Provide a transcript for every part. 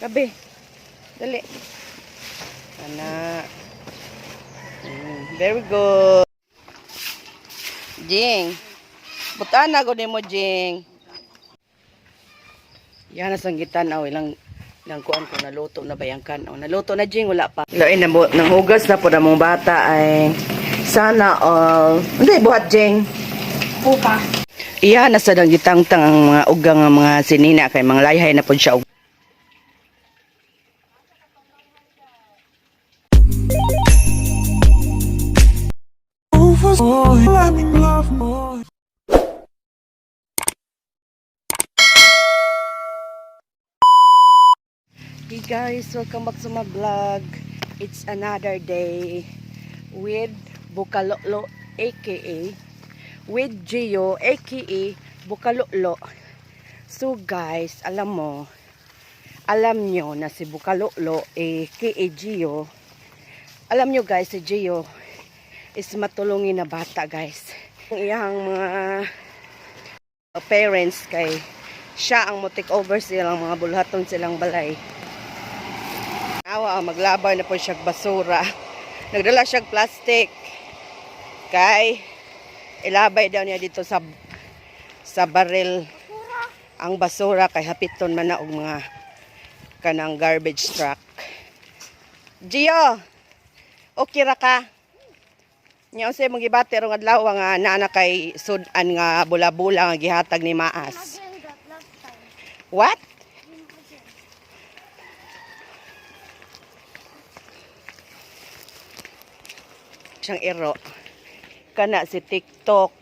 Kabi. Dali. Ana. Very good. Jing. Butan na gud nimo, Jing. Yan ang sanggitan aw ilang ilang kuan ko naluto na bayang kan. Oh, naluto na, Jing, wala pa. Lain na nanghugas na po na mong bata ay sana all. Hindi buhat, Jing. Pupa. Iya nasa dang gitangtang ang mga ugang nga mga sinina kay mga layhay na pod siya og Let me love more. Hey guys, welcome back to my vlog. It's another day with Bukalolo aka with Gio aka Bukalolo. So guys, alam mo, alam nyo na si Bukalolo aka Gio, alam nyo guys, si Gio is matulungin na bata, guys. Ang iyang mga parents kay siya ang mo take over silang mga bulhaton silang balay. Awa, maglabay na po siya basura. Nagdala siya plastic. Kay ilabay daw niya dito sa baril ang basura kay hapiton man na og mga kanang garbage truck. Gio, okay ra ka? Nya unsay mong gibati rong adlaw nga naa na kay sud-an nga bula-bula nga gihatag ni Maas? What? Siyang iro. Kana si TikTok.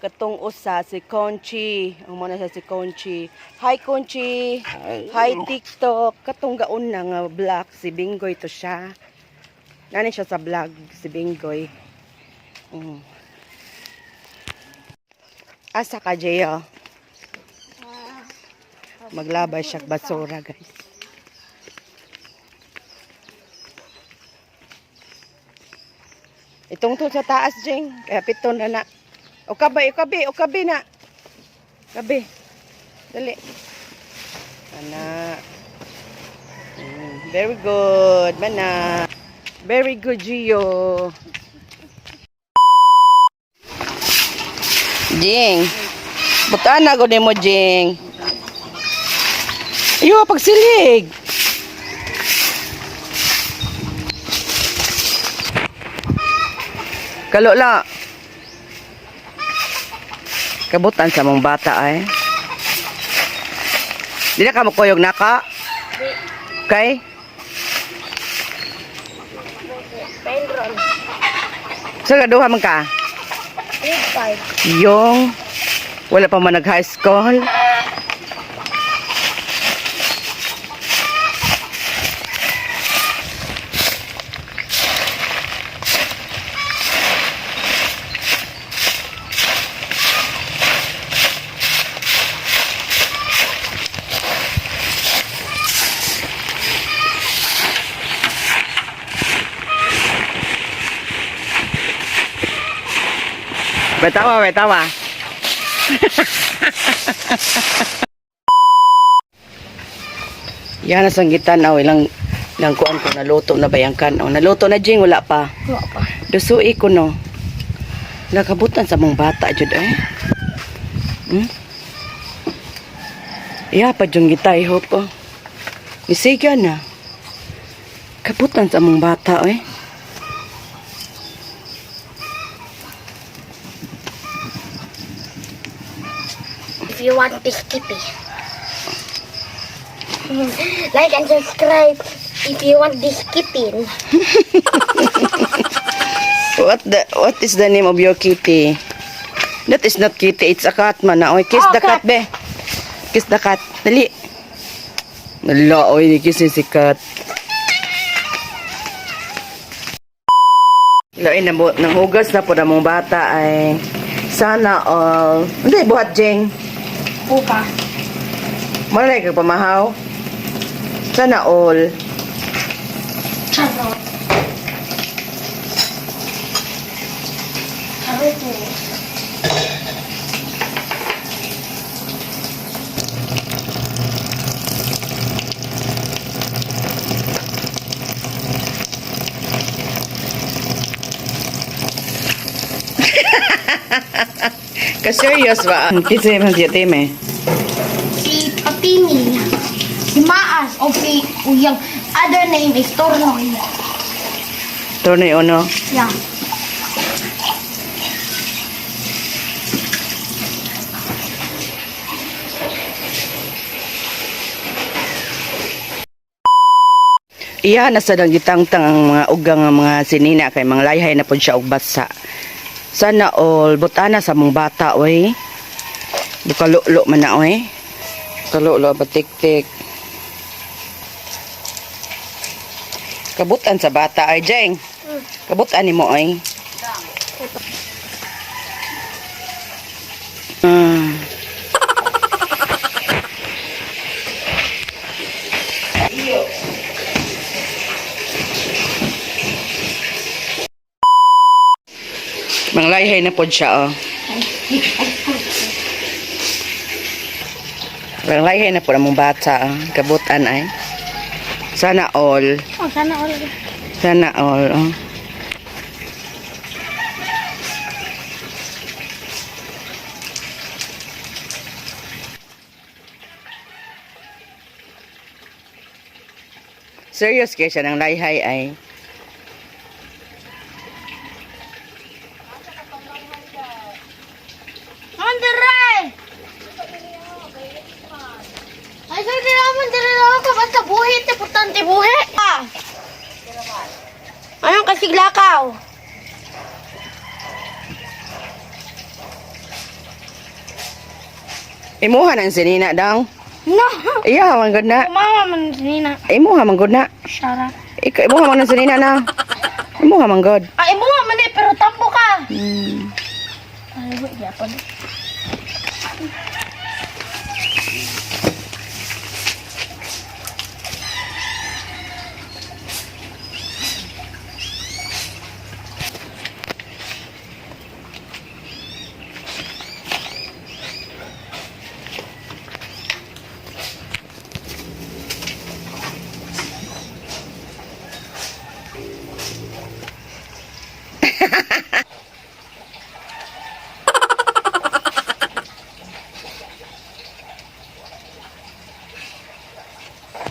Katong usa si Conchi. Ang muna siya si Conchi. Hi, Conchi. Hi, TikTok. Katong gaon na nga black si Bingoy to siya. Nani siya sa vlog si Bingoy. Asa ka, Jaya? Maglabay siya basura, guys. Itong to sa taas, Jing. Kaya pito na na. O kabay, o kabi, o kabi na. Kabi. Dali. Ana. Very good. Mana. Very good, Gio. Jing. Butaan na gud mo, Jing. Ayo, pagsilig. Kalola. Kabutan sa mong bata ay. Di na ka mukuyog na ka? Okay? Penron. Sa gaduha man ka? Grade 5. Yung wala pa man nag-high school. Betawa, betawa. Yan ang sanggitan aw ilang ilang kuan ko naluto na bayang kan. Oh, naluto na, Jing, wala pa. Wala pa. Dusui ko no. Nakabutan sa mong bata jud eh. Iya pa jung gitay hope oh. Isiga na. Kabutan sa mong bata eh. If you want this kitty. Like and subscribe if you want this kitten. What is the name of your kitty? That is not kitty, it's a cat man. Oy, kiss Oh, the cat, cat. be. Kiss the cat. Dali. Wala, oy, ni kiss ni si cat. Lain na nanghugas na po na mong bata ay sana all. Hindi buhat, Jing. Pupa. Malay kag pamahaw. Sana all. Charot. Charot mo. Ka-serious ba? Kasi man siya time. Si Papini. Si Maas. O si Uyang. Other name is Tornoy. Tornoy uno. Yeah. Iya na sa dang gitangtang ang mga ugang nga mga sinina kay mga layhay na pud siya og basa. Sana all butana sa mong bata oy. Bukalulo man na oy. Kalulo batik-tik. Kabutan sa bata ay Jeng. Kabutan nimo oy. Ah. Manglayhay na pod siya, oh. Manglayhay na pod ang mong bata, oh. Kabutan ay. Sana all. Oh, sana all. Sana all, oh. Serious kaya siya ng layhay ay. Andre! Ay, sir, di naman, di naman ka. Basta buhi, importante buhi. Ah. Anong kasiglakaw? Imuha ng sinina daw. No. Iya, man gud na. Mama man sinina. Imuha man gud na. Shara. Ikaw, imuha man ang sinina na. Imuha man gud. Ah, imuha man eh, pero tambo ka. Ay, wait, yapon.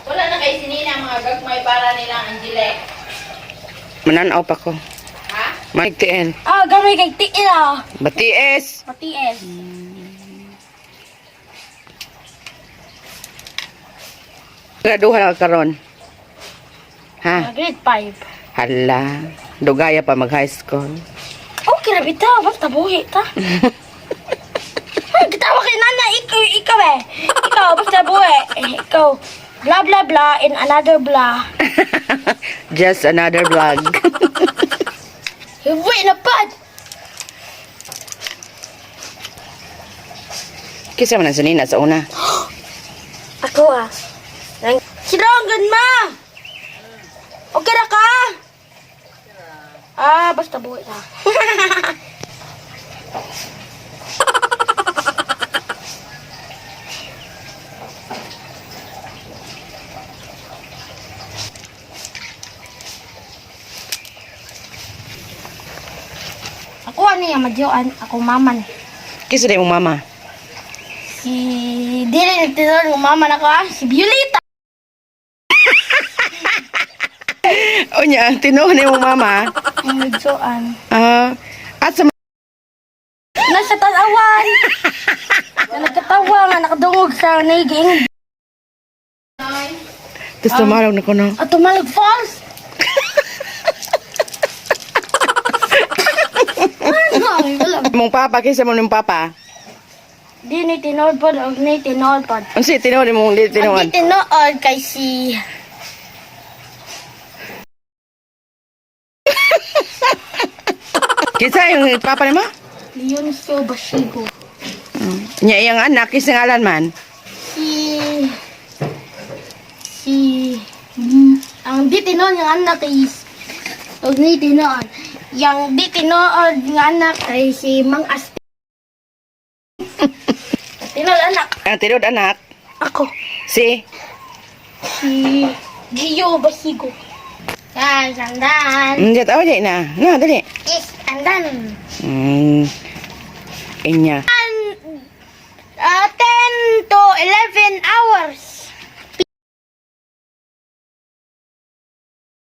Wala na kay sinina mga gagmay para nilang Angelic. Mananaw pa ko. Ha? Magtiel. Ah, gamay kay tiil ah. Batiis. Patiis. Graduhan ka karon. Ha? Ah, grade 5. Hala. Dugaya pa mag high school. Okay ra bitaw, basta buhi ta. Ay, gitawa kay nana, ikaw, ikaw eh. Ikaw, basta buhi. Eh, ikaw, blah, blah, blah, and another blah. Just another vlog. Hiwi na pad! Kisa man ang sinina sa una. Ako ah. Silonggan ma! Okay ra ka? Ah, basta buhi ta. Ako ano yung madyoan, ako maman. Kisa di mong mama. Si dili nagtinuod ng mama na ko ah, si Violeta. Unya, tinuod ni mong mama. Ang madyoan. Ah, at sa Nasa tanawan. Na nagkatawa nga nakadungog sa naiging. Tapos tumalog na ko no. At tumalog falls. Ano? Wala. Mong papa, kisa mo ng papa. Di ni tinuod pod og ni tinuod pod. Unsa tinuod ni mong di Ang tinuod? di tinuod kay si Kisa yung papa nimo? Leoncio Basigo. Nya iyang anak kisa ngalan man. Si si ang di tinuod nga anak is og ni tinuod. Yang di tinuod nga anak kay si Mang Asti. Tinuod anak Ang tinuod anak ako. si Si Gio Basigo. Guys, I'm done. Hindi tao di na. Na dali. Yes, I'm done. Inya. 10 to 11 hours.